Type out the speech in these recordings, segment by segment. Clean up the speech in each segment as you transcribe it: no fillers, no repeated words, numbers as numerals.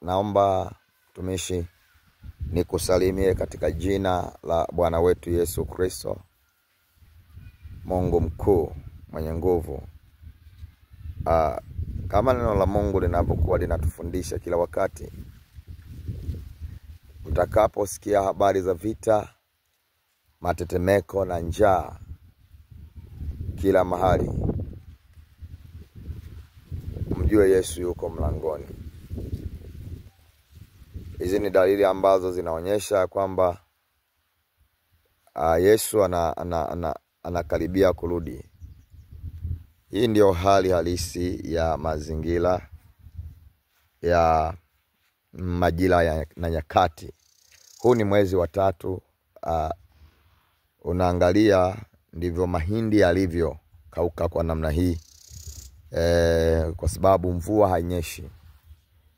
Naomba mtumishi nikusalimie katika jina la Bwana wetu Yesu Kristo, Mungu mkuu mwenye nguvu. Kama neno la Mungu linapokuwa linatufundisha kila wakati, mtakaposikia habari za vita, matetemeko na njaa kila mahali, mjue Yesu yuko mlangoni. Hizi ni dalili ambazo zinaonyesha kwamba Yesu anakaribia kurudi. Hii ndio hali halisi ya mazingira ya majira na nyakati. Huu ni mwezi wa 3. Unaangalia ndivyo mahindi yalivyo kauka kwa namna hii, kwa sababu mvua hainyeshi.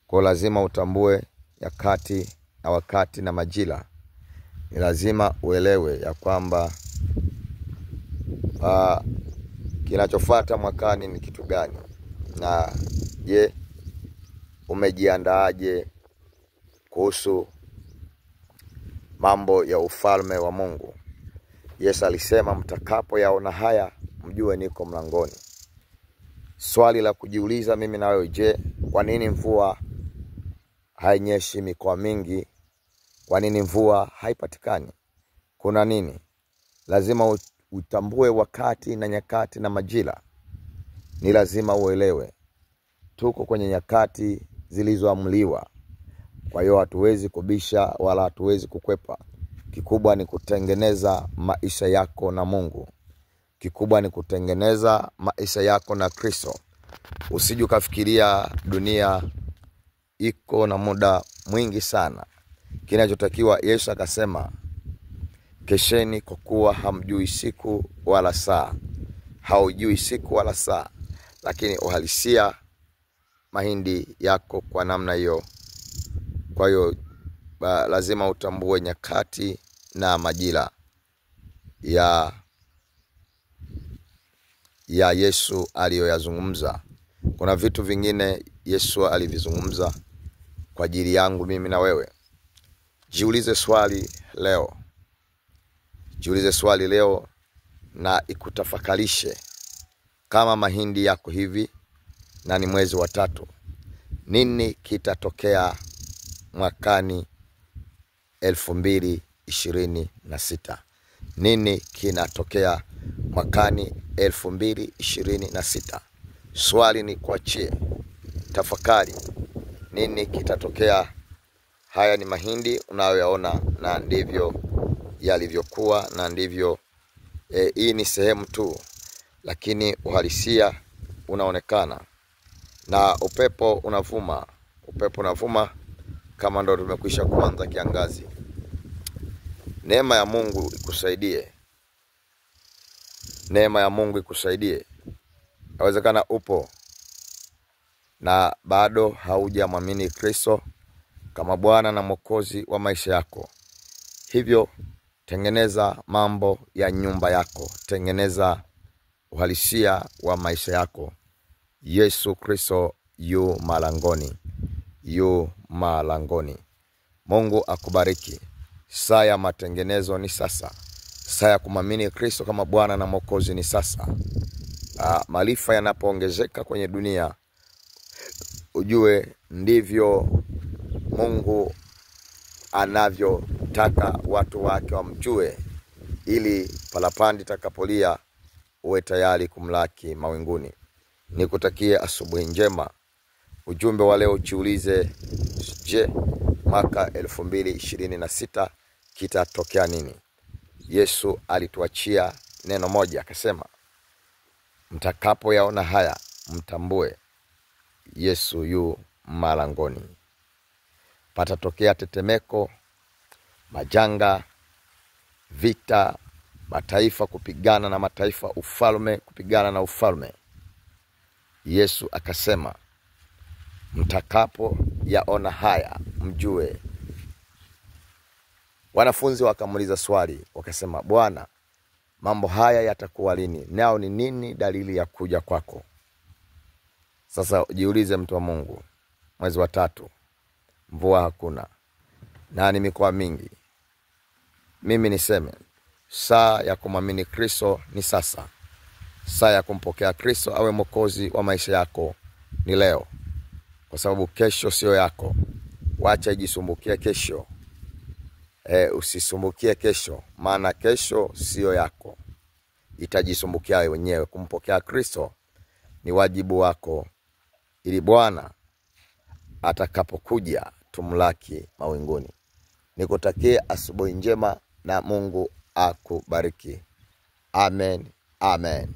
Kwa lazima utambue nyakati na wakati na majira. Ni lazima uelewe ya kwamba kinachofuata mwakani ni kitu gani, na je, umejiandaaje kuhusu mambo ya ufalme wa Mungu? Yesu alisema, mtakapo yaona haya mjue niko mlangoni. Swali la kujiuliza mimi na wewe, je, kwa nini mvua hainyeshi mikoa mingi? Kwa nini mvua haipatikani? Kuna nini? Lazima utambue wakati na nyakati na majira. Ni lazima uelewe tuko kwenye nyakati zilizoamliwa. Kwa hiyo hatuwezi kubisha wala hatuwezi kukwepa. Kikubwa ni kutengeneza maisha yako na Mungu. Kikubwa ni kutengeneza maisha yako na Kristo. Usije ukafikiria dunia iko na muda mwingi sana. Kinachotakiwa, Yesu akasema, kesheni kwa kuwa hamjui siku wala saa. Haujui siku wala saa, lakini uhalisia mahindi yako kwa namna hiyo. Kwa hiyo lazima utambue nyakati na majira ya Yesu aliyoyazungumza. Kuna vitu vingine Yesu alivizungumza kwa ajili yangu mimi na wewe. Jiulize swali leo. Jiulize swali leo na ikutafakarishe. Kama mahindi yako hivi na ni mwezi wa 3, nini kitatokea mwakani 2026? Nini kinatokea mwakani 2026? Swali ni kuachie. Tafakari nini kitatokea. Haya ni mahindi unayoyaona, na ndivyo yalivyokuwa, na ndivyo hii ni sehemu tu, lakini uhalisia unaonekana. Na upepo unavuma, upepo unavuma kama ndo tumekwisha kuanza kiangazi. Neema ya Mungu ikusaidie. Neema ya Mungu ikusaidie. Inawezekana upo na bado haujamwamini Kristo kama Bwana na Mwokozi wa maisha yako. Hivyo tengeneza mambo ya nyumba yako, tengeneza uhalisia wa maisha yako. Yesu Kristo yu malangoni, yu malangoni. Mungu akubariki. Saa ya matengenezo ni sasa. Saa ya kumwamini Kristo kama Bwana na Mwokozi ni sasa. Maarifa yanapoongezeka kwenye dunia, ujue ndivyo Mungu anavyotaka watu wake wamjue, ili palapandi takapolia uwe tayari kumlaki mawinguni. Nikutakie asubuhi njema. Ujumbe wa leo, jiulize, je, mwaka 2026 kitatokea nini? Yesu alituachia neno moja, akasema, mtakapo yaona haya mtambue Yesu yu malangoni. Patatokea tetemeko, majanga, vita, mataifa kupigana na mataifa, ufalme kupigana na ufalme. Yesu akasema, mtakapo yaona haya mjue. Wanafunzi wakamuuliza swali, wakasema, Bwana, mambo haya yatakuwa lini? Nao ni nini dalili ya kuja kwako? Sasa jiulize mtu wa Mungu, mwezi wa 3 Mvua hakuna na ni mikoa mingi. Mimi niseme saa ya kumwamini Kristo ni sasa. Saa ya kumpokea Kristo awe Mwokozi wa maisha yako ni leo, kwa sababu kesho sio yako. Wacha ijisumbukie kesho. Usisumbukie kesho, maana kesho sio yako, itajisumbukia wewe wenyewe. Kumpokea Kristo ni wajibu wako, ili Bwana atakapokuja tumlaki mawinguni. Nikutakie asubuhi njema na Mungu akubariki. Amen, amen.